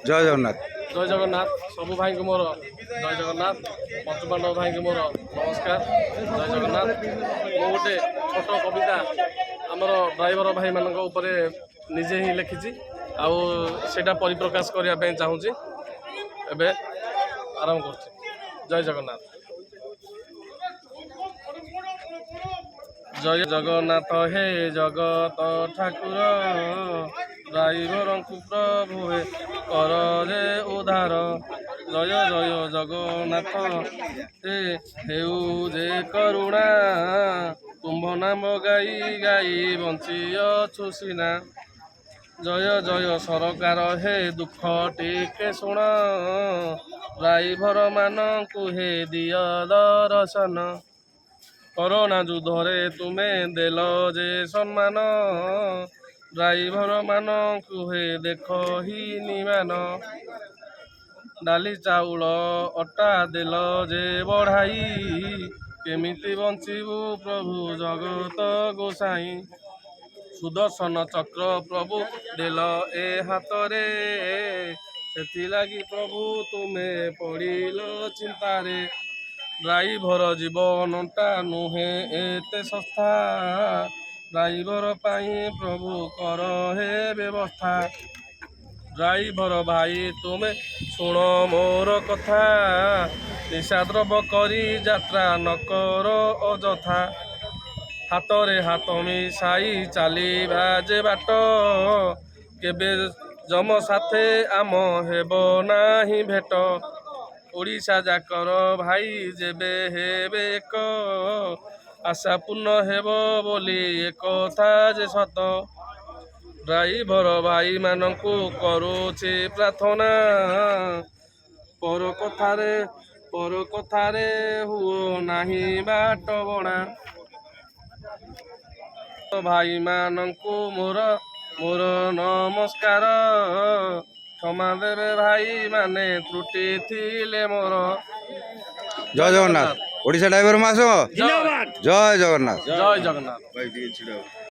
ଜୟ ଜଗନ୍ନାଥ। ଜୟ ଜଗନ୍ନାଥ। ସବୁ ଭାଇଙ୍କୁ ମୋର ଜୟ ଜଗନ୍ନାଥ। ପଞ୍ଚୁପାଣ୍ଡବ ଭାଇଙ୍କୁ ମୋର ନମସ୍କାର। ଜୟ ଜଗନ୍ନାଥ। ମୁଁ ଗୋଟେ ଛୋଟ କବିତା ଆମର ଡ୍ରାଇଭର ଭାଇମାନଙ୍କ ଉପରେ ନିଜେ ହିଁ ଲେଖିଛି ଆଉ ସେଇଟା ପରିପ୍ରକାଶ କରିବା ପାଇଁ ଚାହୁଁଛି। ଏବେ ଆରମ୍ଭ କରୁଛି। ଜୟ ଜଗନ୍ନାଥ। ଜୟ ଜଗନ୍ନାଥ, ହେ ଜଗତ ଠାକୁର, ଡ୍ରାଇଭରଙ୍କୁ ପ୍ରଭୁ ହେ କର ଯେ ଉଦ୍ଧାର। ଜୟ ଜୟ ଜଗନ୍ନାଥ ହେ ହେଉ ଯେ କରୁଣା, ତୁମ୍ଭ ନାମ ଗାଇ ଗାଇ ବଞ୍ଚିଅଛୁ ସିନା। ଜୟ ଜୟ ସରକାର ହେ ଦୁଃଖ ଟିକେ ଶୁଣ, ଡ୍ରାଇଭର ମାନଙ୍କୁ ହେ ଦିଅ ଦର୍ଶନ। କରୋନା ଯୁଦ୍ଧରେ ତୁମେ ଦେଲ ଯେ ସମ୍ମାନ, ଡ୍ରାଇଭର ମାନଙ୍କୁ ହେ ଦେଖ ନିମାନ। ଡାଲି, ଚାଉଳ, ଅଟା ଦେଲ ଯେ ବଢ଼ାଇ, କେମିତି ବଞ୍ଚିବୁ ପ୍ରଭୁ ଜଗତ ଗୋସାଇଁ? ସୁଦର୍ଶନ ଚକ୍ର ପ୍ରଭୁ ଦେଲ ଏ ହାତରେ, ସେଥିଲାଗି ପ୍ରଭୁ ତୁମେ ପଡ଼ିଲ ଚିନ୍ତାରେ। ଡ୍ରାଇଭର ଜୀବନଟା ନୁହେଁ ଏତେ ଶସ୍ତା, ଡ୍ରାଇଭର ପାଇଁ ପ୍ରଭୁ କର ହେ ବ୍ୟବସ୍ଥା। ଡ୍ରାଇଭର ଭାଇ, ତୁମେ ଶୁଣ ମୋର କଥା, ନିଶାଦ୍ରବ୍ୟ କରି ଯାତ୍ରା ନ କର ଅଯଥା। ହାତରେ ହାତ ମିଶାଇ ଚାଲିବା ଯେ ବାଟ, କେବେ ଯମ ସାଥେ ଆମ ହେବ ନାହିଁ ଭେଟ। ଓଡ଼ିଶା ଯାକର ଭାଇ ଯେବେ ହେବେ ଏକ, ଆଶା ପୂର୍ଣ୍ଣ ହେବ ବୋଲି ଏକଥା ଯେ ସତ। ଡ୍ରାଇଭର ଭାଇମାନଙ୍କୁ କରୁଛି ପ୍ରାର୍ଥନା, ପର କଥାରେ ହୁଅ ନାହିଁ ବାଟ ବଣା। ଭାଇମାନଙ୍କୁ ମୋର ନମସ୍କାର, କ୍ଷମା ଦେବେ ଭାଇମାନେ ତ୍ରୁଟି ଥିଲେ ମୋର। ଜୟ ଜଗନ୍ନାଥ। ଓଡ଼ିଶା ଡ୍ରାଇଭର ମହାସଂଘ। ଜୟ। ଜୟ ଜଗନ୍ନାଥ। ଜୟ ଜଗନ୍ନାଥ। ଭାଇ, ଟିକେ ଛିଡ଼ା।